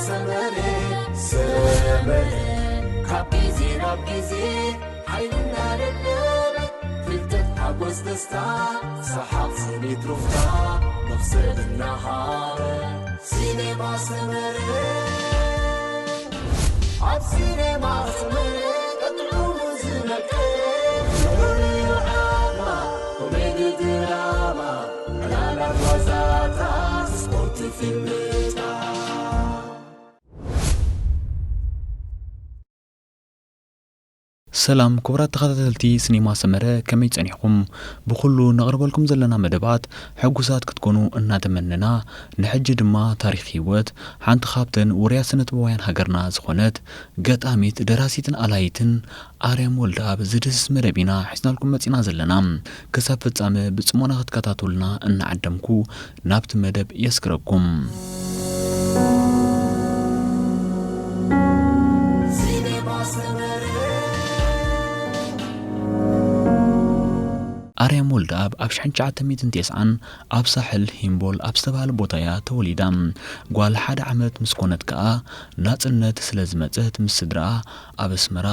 ሰመረ ሰመረ ካብ ግዜ ናብ ግዜ ሓይልና ደደበ ፍልጠት ሓጎስ ደስታ ሰሓቕ ስኒት ሩፍታ መኽሰብ እናሃበ ሲኔማ ሰመረ ኣብ ሲኔማ ሰመረ ቀጥዑ ዝነቀ ፍሉይ ዓማ ኮሜዲ ድራማ ዕላላት ዋዛታት ስፖርት ፊልምታት ሰላም ክቡራት ተኸታተልቲ ስኔማ ሰመረ ከመይ ጸኒሕኩም? ብኹሉ ነቕርበልኩም ዘለና መደባት ሕጉሳት ክትኮኑ እናተመነና ንሕጂ ድማ ታሪኽ ህይወት ሓንቲ ካብተን ውርያ ስነ ጥበባውያን ሃገርና ዝኾነት ገጣሚት ደራሲትን ኣላይትን ኣርያም ወልደኣብ ዝድህስስ መደብ ኢና ሒዝናልኩም መጺና ዘለና። ክሳብ ፍጻመ ብጽሞና ክትከታተሉና እናዓደምኩ ናብቲ መደብ የስግረኩም። ኣርያም ወልደኣብ ኣብ ሽሕን ትሽዓተ ሚእትን ተስዓን ኣብ ሳሕል ሂምቦል ኣብ ዝተባህለ ቦታ እያ ተወሊዳ። ጓል ሓደ ዓመት ምስ ኮነት ከኣ ናጽነት ስለ ዝመጸት ምስ ስድራኣ ኣብ ኣስመራ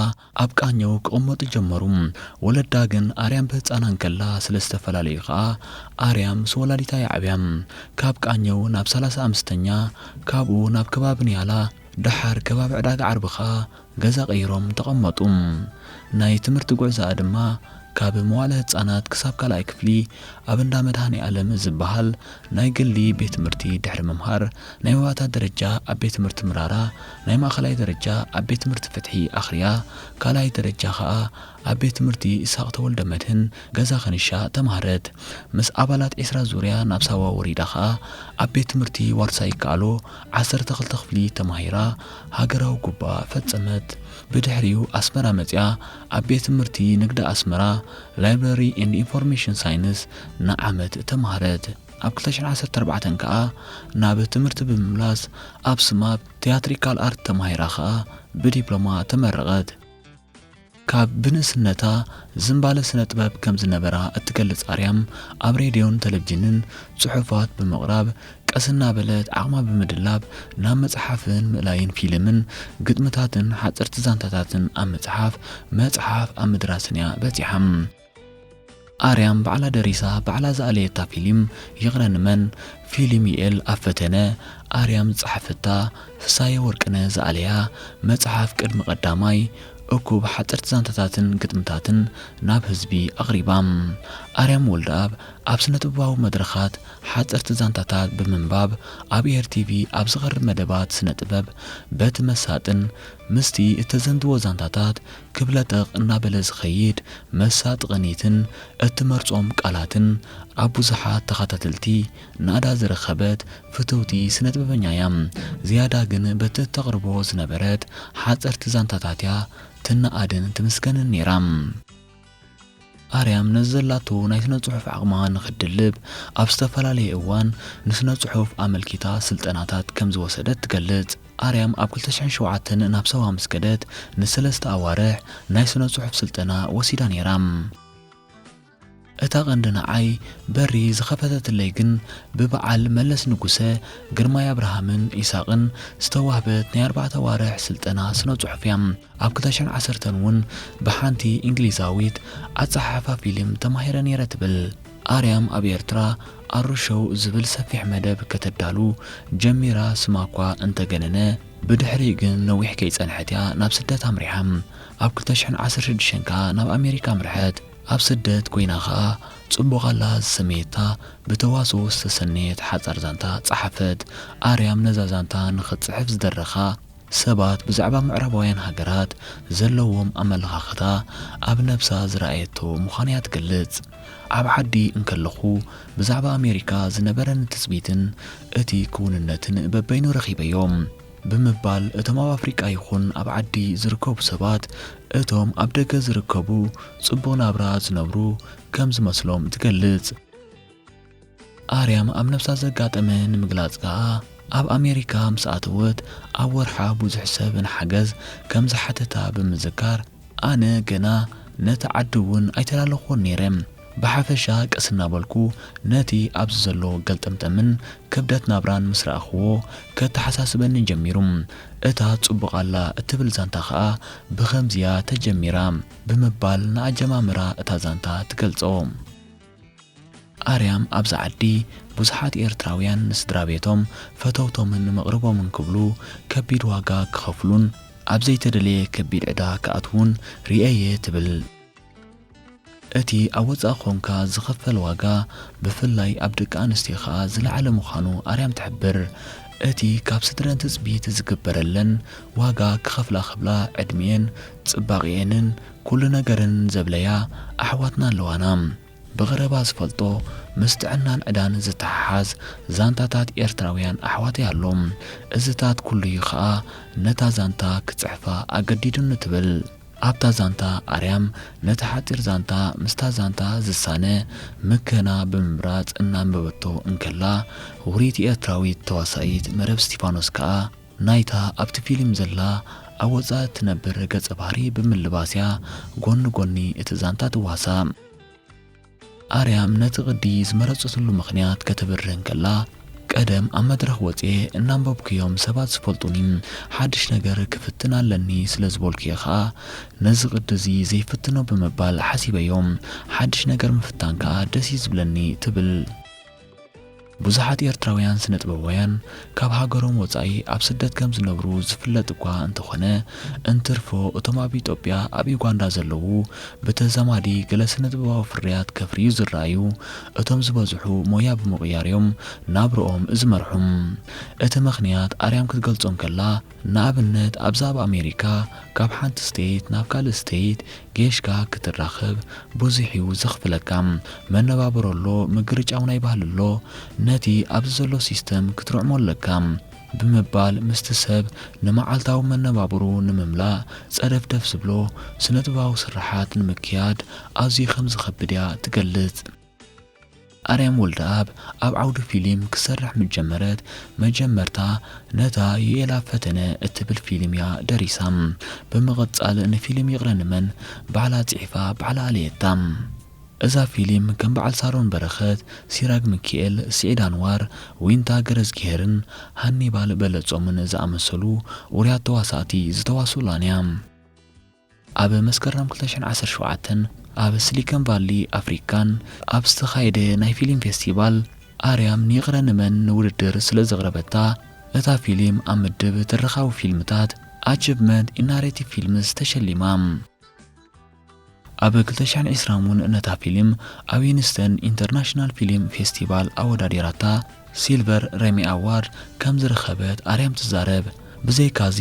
ኣብ ቃኘው ክቕመጡ ጀመሩ። ወለዳ ግን ኣርያም ብህጻና እንከላ ስለ ዝተፈላለዩ ከኣ ኣርያም ምስ ወላዲታ ይዓብያ። ካብ ቃኘው ናብ ሰላሳ ኣምስተኛ ካብኡ ናብ ከባቢ ንያላ ደሓር ከባቢ ዕዳጋ ዓርቢ ከኣ ገዛ ቀይሮም ተቐመጡ። ናይ ትምህርቲ ጉዕዞኣ ድማ ካብ መዋእለ ህጻናት ክሳብ ካልኣይ ክፍሊ ኣብ እንዳ መድሃኔ ኣለም ዝበሃል ናይ ግሊ ቤት ትምህርቲ ድሕሪ ምምሃር ናይ መባእታ ደረጃ ኣብ ቤት ትምህርቲ ምራራ ናይ ማእኸላይ ደረጃ ኣብ ቤት ትምህርቲ ፍትሒ ኣኽርያ ካልኣይ ደረጃ ኸኣ ኣብ ቤት ትምህርቲ ኢሳቕ ተወልደመድህን ገዛ ከንሻ ተማህረት። ምስ ኣባላት ዒስራ ዙርያ ናብ ሳዋ ወሪዳ ኸኣ ኣብ ቤት ትምህርቲ ዋርሳይ ይከኣሎ ዓሰርተ ክልተ ክፍሊ ተማሂራ ሃገራዊ ጉባኣ ፈጸመት። ብድሕሪኡ ኣስመራ መጺኣ ኣብ ቤት ትምህርቲ ንግዲ ኣስመራ Library and Information Science ንዓመት ተማህረት። ኣብ ክልተ ሽሕን ዓሰርተ ኣርባዕተን ከኣ ናብ ትምህርቲ ብምምላስ ኣብ ስማፕ ቲያትሪካል ኣርት ተማሂራ ከኣ ብዲፕሎማ ተመረቐት። ካብ ብንእስነታ ዝንባለ ስነ ጥበብ ከም ዝነበራ እትገልጽ ኣርያም ኣብ ሬድዮን ቴሌቪዥንን ጽሑፋት ብምቕራብ ቀስ እናበለት ዓቕማ ብምድላብ ናብ መጽሓፍን ምእላይን ፊልምን ግጥምታትን ሓጸርቲ ዛንታታትን ኣብ ምጽሓፍ መጽሓፍ ኣብ ምድራስን እያ በጺሓ። ኣርያም ባዕላ ደሪሳ ባዕላ ዝኣለየታ ፊልም ይቕረ ንመን፣ ፊልም ዩኤል ኣብ ፈተነ፣ ኣርያም ዝጸሓፈታ ፍሳየ ወርቅነህ ዝኣለያ መጽሓፍ ቅድሚ ቀዳማይ እኩብ ሓጸርቲ ዛንታታትን ግጥምታትን ናብ ህዝቢ ኣቕሪባ። ኣርያም ወልደኣብ ኣብ ስነ ጥበባዊ መድረኻት ሓጸርቲ ዛንታታት ብምንባብ ኣብ ኤር ቲቪ ኣብ ዝቐርብ መደባት ስነ ጥበብ በቲ መሳጥን ምስቲ እተዘንትዎ ዛንታታት ክብለጠቕ እናበለ ዝኸይድ መሳጢ ቅኒትን እትመርጾም ቃላትን ኣብ ብዙሓት ተኸታተልቲ ናእዳ ዝረኸበት ፍትውቲ ስነ ጥበበኛ እያ። ዝያዳ ግን በቲ እተቕርቦ ዝነበረት ሓጸርቲ ዛንታታት እያ ትነኣድን ትምስገንን ነይራ። ኣርያም ነዚ ዘላቶ ናይ ስነ ጽሑፍ ዓቕማ ንኽትድልብ ኣብ ዝተፈላለየ እዋን ንስነ ጽሑፍ ኣመልኪታ ስልጠናታት ከም ዝወሰደት ትገልጽ። ኣርያም ኣብ ክልተ ሽሕን ሸውዓተን ናብ ሳዋ ምስ ከደት ንሰለስተ ኣዋርሕ ናይ ስነ ጽሑፍ ስልጠና ወሲዳ ነይራ። እታ ቀንዲ ንዓይ በሪ ዝኸፈተትለይ ግን ብበዓል መለስ ንጉሰ፣ ግርማይ ኣብርሃምን ኢሳቕን ዝተዋህበት ናይ ኣርባዕተ ኣዋርሕ ስልጠና ስነ ጽሑፍ እያ። ኣብ ክልተ ሽሕን ዓሰርተን እውን ብሓንቲ እንግሊዛዊት ኣጸሓሕፋ ፊልም ተማሂረ ነይረ ትብል። ኣርያም ኣብ ኤርትራ ኣሩ ሾው ዝብል ሰፊሕ መደብ ከተዳሉ ጀሚራ ስማ እኳ እንተገነነ፣ ብድሕሪኡ ግን ነዊሕ ከይጸንሐት እያ ናብ ስደት ኣምሪሓ። ኣብ ክልተ ሽሕን ዓሰርተ ሽዱሽተን ከኣ ናብ ኣሜሪካ ኣምርሐት። ኣብ ስደት ኮይና ከኣ ጽቡቕ ኣላ ዝሰመየታ ብተዋስኦ ዝተሰነየት ሓጻር ዛንታ ጸሓፈት። ኣርያም ነዛ ዛንታ ንኽትጽሕፍ ዝደረኻ ሰባት ብዛዕባ ምዕራባውያን ሃገራት ዘለዎም ኣመለኻኽታ ኣብ ነብሳ ዝረኣየቶ ምዃኑ እያ ትገልጽ። ኣብ ዓዲ እንከለኹ ብዛዕባ ኣሜሪካ ዝነበረኒ ትጽቢትን እቲ ክውንነትን በበይኑ ረኺበዮ። ብምባል እቶም ኣብ ኣፍሪቃ ይኹን ኣብ ዓዲ ዝርከቡ ሰባት እቶም ኣብ ደገ ዝርከቡ ጽቡቕ ናብራ ዝነብሩ ከም ዝመስሎም ትገልጽ። ኣርያም ኣብ ነብሳ ዘጋጠመ ንምግላጽ ከኣ ኣብ ኣሜሪካ ምስ ኣተወት ኣብ ወርሓ ብዙሕ ሰብ ንሓገዝ ከም ዝሓተታ ብምዝካር ኣነ ገና ነቲ ዓዲ እውን ኣይተላለኹዎን ነይረ። ብሓፈሻ ቀስ እናበልኩ ነቲ ኣብዚ ዘሎ ገልጠምጠምን ክብደት ናብራን ምስ ረኣኽዎ፣ ከተሓሳስበኒ ጀሚሩ። እታ ጽቡቕ ኣላ እትብል ዛንታ ኸኣ ብኸምዚያ ተጀሚራ ብምባል ንኣጀማምራ እታ ዛንታ ትገልጾ። ኣርያም፣ ኣብዚ ዓዲ ብዙሓት ኤርትራውያን ንስድራ ቤቶም፣ ፈተውቶምን መቕርቦምን ክብሉ ከቢድ ዋጋ ክኸፍሉን ኣብ ዘይተደለየ ከቢድ ዕዳ ክኣትዉን ርእየ'የ ትብል። እቲ ኣብ ወጻኢ ኾንካ ዝኽፈል ዋጋ፣ ብፍላይ ኣብ ደቂ ኣንስትዮ ኸኣ ዝለዓለ ምዃኑ ኣርያም ትሕብር። እቲ ካብ ስድረን ትጽቢት ዝግበረለን ዋጋ ክኸፍላ ክብላ፣ ዕድሚኤን ጽባቕኤንን ኩሉ ነገረን ዘብለያ ኣሕዋትና ኣለዋና። ብቐረባ ዝፈልጦ፣ ምስ ጥዕናን ዕዳን ዝተሓሓዝ ዛንታታት ኤርትራውያን ኣሕዋተይ ኣሎ። እዚታት ኩሉ እዩ ኸኣ ነታ ዛንታ ክጽሕፋ ኣገዲዱኒ ትብል። ኣብታ ዛንታ ኣርያም ነቲ ሓጺር ዛንታ ምስታ ዛንታ ዝሳነ ምከና ብምምራጽ እናንበበቶ እንከላ፣ ውርይቲ ኤርትራዊት ተዋሳኢት መረብ እስቲፋኖስ ከኣ ናይታ ኣብቲ ፊልም ዘላ ኣብ ወጻኢ እትነብር ገጸ ባህሪ ብምልባስያ ጎኒ ጎኒ እቲ ዛንታ ትዋሳእ። ኣርያም ነቲ ቅዲ ዝመረጸትሉ ምኽንያት ከተብርህ እንከላ፣ ቀደም ኣብ መድረኽ ወጽየ እናንበብኩዮም ሰባት ዝፈልጡኒ፣ ሓድሽ ነገር ክፍትን ኣለኒ ስለ ዝበልኩ'የ ኸኣ፣ ነዚ ቅዲ እዚ ዘይፍትኖ ብምባል ሓሲበዮ። ሓድሽ ነገር ምፍታን ከኣ ደስ እዩ ዝብለኒ ትብል። ብዙሓት ኤርትራውያን ስነ-ጥበባውያን ካብ ሃገሮም ወጻኢ ኣብ ስደት ከም ዝነብሩ ዝፍለጥ እኳ እንተኾነ፣ እንትርፎ እቶም ኣብ ኢትዮጵያ፣ ኣብ ዩጋንዳ ዘለዉ ብተዛማዲ ገለ ስነ-ጥበባዊ ፍርያት ከፍርዩ ዝረኣዩ፣ እቶም ዝበዝሑ ሞያ ብምቕያር እዮም ናብርኦም ዝመርሑ። እቲ ምኽንያት ኣርያም ክትገልጾ እንከላ፣ ንኣብነት፣ ኣብዚ ኣብ ኣሜሪካ ካብ ሓንቲ ስቴት ናብ ካልእ ስቴት ጌሽካ ክትራኸብ ብዙሕ እዩ ዘኽፍለካ። መነባብሮ ኣሎ፣ ምግርጫው ናይ ባህሊ ኣሎ፣ ነቲ ኣብዚ ዘሎ ሲስተም ክትርዕሞ ኣለካ ብምባል ምስቲ ሰብ ንመዓልታዊ መነባብሩ ንምምላእ ጸደፍደፍ ዝብሎ ስነ-ጥበባዊ ስርሓት ንምክያድ ኣዝዩ ከም ዝኸብድ እያ ትገልጽ። ኣርያም ወልደኣብ ኣብ ዓውዲ ፊልም ክሰርሕ ምስ ጀመረት፣ መጀመርታ ነታ ዩኤላ ፈተነ እትብል ፊልም እያ ደሪሳ። ብምቕጻል ንፊልም ይቕረ ንመን ባዕላ ጽሒፋ ባዕላ ኣለየታ። እዛ ፊልም ከም በዓል ሳሮን በረኸት፣ ሲራክ ሚኪኤል፣ ስዒድ ኣንዋር፣ ዊንታ ገረዝጊሄርን ሃኒባል በለጾምን ዝኣመሰሉ ውሩያት ተዋሳእቲ ዝተዋስኡላን እያ። ኣብ መስከረም ክልተ ሽሕን ዓሰርተ ሸውዓተን ኣብ ሲሊኮን ቫሊ ኣፍሪካን ኣብ ዝተኻየደ ናይ ፊልም ፌስቲቫል፣ ኣርያም ንይቕረ ንመን ንውድድር ስለ ዘቕረበታ፣ እታ ፊልም ኣብ ምድብ ትረኻዊ ፊልምታት፣ ኣቺቭመንት ኢን ናሬቲቭ ፊልምስ፣ ተሸሊማ። ኣብ ክልተ ሽሕን ዕስራን እውን ነታ ፊልም ኣብ ዩኒስተን ኢንተርናሽናል ፊልም ፌስቲቫል ኣወዳዲራታ፣ ሲልቨር ሬሚ ኣዋርድ ከም ዝረኸበት ኣርያም ትዛረብ። ብዘይካዚ፣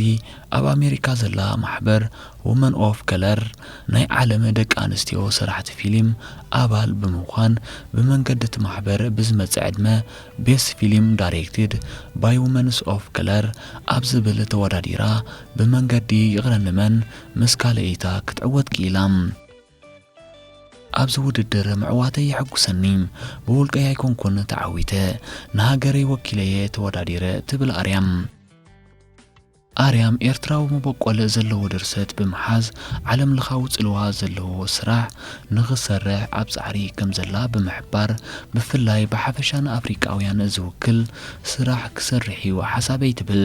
ኣብ ኣሜሪካ ዘላ ማሕበር ውመን ኦፍ ከለር፣ ናይ ዓለም ደቂ ኣንስትዮ ሰራሕቲ ፊልም ኣባል ብምዃን፣ ብመንገዲ እቲ ማሕበር ብዝመጽእ ዕድመ ቤስት ፊልም ዳይሬክትድ ባይ ውመንስ ኦፍ ከለር ኣብ ዝብል ተወዳዲራ፣ ብመንገዲ ይቕረ ንመን ምስ ካልኣይታ ክትዕወት ክኢላ። ኣብዚ ውድድር ምዕዋተይ የሐጉሰኒ። ብውልቀይ ኣይኮንኩን ተዓዊተ፣ ንሃገረይ ወኪለየ ተወዳዲረ ትብል ኣርያም። ኣርያም ኤርትራዊ መበቆል ዘለዎ ድርሰት ብምሓዝ፣ ዓለም ለኻዊ ጽልዋ ዘለዎ ስራሕ ንኽሰርሕ ኣብ ጻዕሪ ከም ዘላ ብምሕባር፣ ብፍላይ ብሓፈሻ ንኣፍሪቃውያን ዝውክል ስራሕ ክሰርሕ እዩ ሓሳበይ ትብል።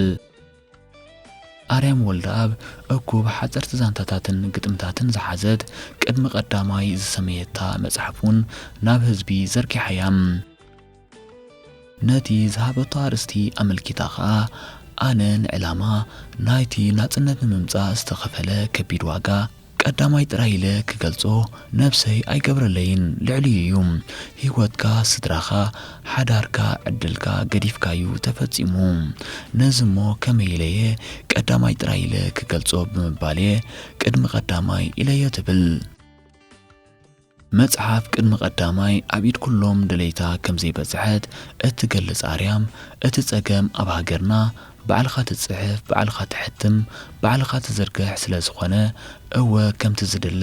ኣርያም ወልደኣብ እኩብ ሓጸርቲ ዛንታታትን ግጥምታትን ዝሓዘት ቅድሚ ቀዳማይ ዝሰመየታ መጽሓፍ እውን ናብ ህዝቢ ዘርጊሓ እያ። ነቲ ዝሃበቶ ኣርእስቲ ኣመልኪታ ኸኣ፣ ኣነ ንዕላማ ናይቲ ናጽነት ንምምጻእ ዝተኸፈለ ከቢድ ዋጋ ቀዳማይ ጥራይ ኢለ ክገልጾ ነብሰይ ኣይገብረለይን፣ ልዕሊኡ እዩ። ህይወትካ፣ ስድራኻ፣ ሓዳርካ፣ ዕድልካ ገዲፍካዩ ተፈጺሙ። ነዚ እሞ ከመይ ኢለየ ቀዳማይ ጥራይ ኢለ ክገልጾ ብምባልየ ቅድሚ ቀዳማይ ኢለዮ ትብል። መጽሓፍ ቅድሚ ቀዳማይ ኣብ ኢድ ኩሎም ደለይታ ከም ዘይበጽሐት እትገልጽ ኣርያም፣ እቲ ጸገም ኣብ ሃገርና ባዕልኻ ትጽሕፍ፣ ባዕልኻ ትሕትም፣ ባዕልኻ ትዝርግሕ ስለ ዝኾነ፣ እወ፣ ከምቲ ዝድለ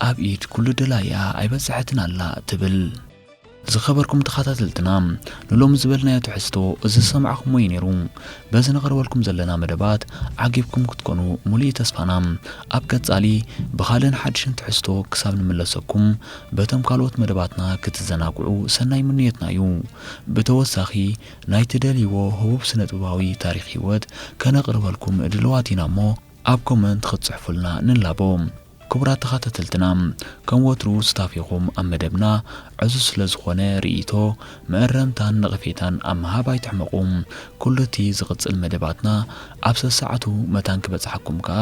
ኣብ ኢድ ኩሉ ደላይኣ ኣይበጽሐትን ኣላ ትብል። ዝኸበርኩም ተኸታተልትና፣ ንሎሚ ዝበልናዮ ትሕዝቶ ዝሰማዕኹምዎ እዩ ነይሩ። በዚ ነቕርበልኩም ዘለና መደባት ዓጊብኩም ክትኮኑ ሙሉእ ተስፋና። ኣብ ቀጻሊ ብኻልእን ሓድሽን ትሕዝቶ ክሳብ ንምለሰኩም በቶም ካልኦት መደባትና ክትዘናግዑ ሰናይ ምንዮትና እዩ። ብተወሳኺ ናይ ትደልይዎ ህቡብ ስነ-ጥበባዊ ታሪኽ ህይወት ከነቕርበልኩም ድልዋት ኢና እሞ ኣብ ኮመንት ክትጽሕፉልና ንላቦ። ክቡራት ተኸታተልትና፣ ከም ወትሩ ስታፍ ኢኹም ኣብ መደብና ዕዙዝ ስለ ዝኾነ ርእይቶ፣ መእረምታን ነቐፌታን ኣብ ምሃብ ኣይትሕመቑ። ኩሉ እቲ ዝቕጽል መደባትና ኣብ ሰሰዓቱ መታን ክበጽሓኩም ከኣ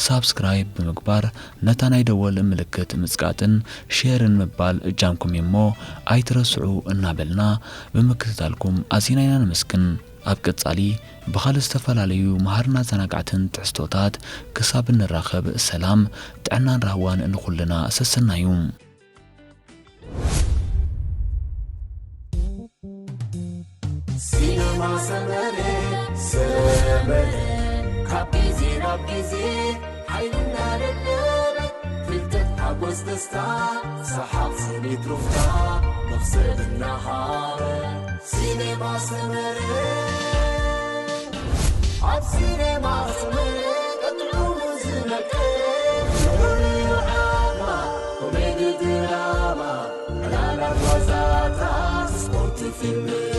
ሳብስክራይብ ብምግባር ነታ ናይ ደወል ምልክት ምጽቃጥን ሼርን ምባል እጃምኩም እዩ እሞ ኣይትረስዑ እናበልና ብምክትታልኩም ኣዚና ኢና ነመስግን። ኣብ ቀጻሊ ብኻልእ ዝተፈላለዩ መሃርን ኣዘናጋዕትን ትሕዝቶታት ክሳብ እንራኸብ ሰላም፣ ጥዕናን ራህዋን ንኹልና ሰሰናዩ። ሲነማ ሰመረ፣ ሰመረ፣ ካብ ግዜ ናብ ግዜ ሓይልና ደለበ፣ ፍልጠት ሓጎስ ደስታ፣ ሰሓቕ ስኒት ሩፍታ፣ መኽሰብ እናሃበ። ሲነማ ሰመረ፣ ኣብ ሲነማ ሰመረ፣ ጥዑሙ ዝነቅር፣ ፍሉይ ዓማ፣ ኮሜዲ ድራማ፣ ዕላላት ዋዛታት፣ ስፖርት ፊልም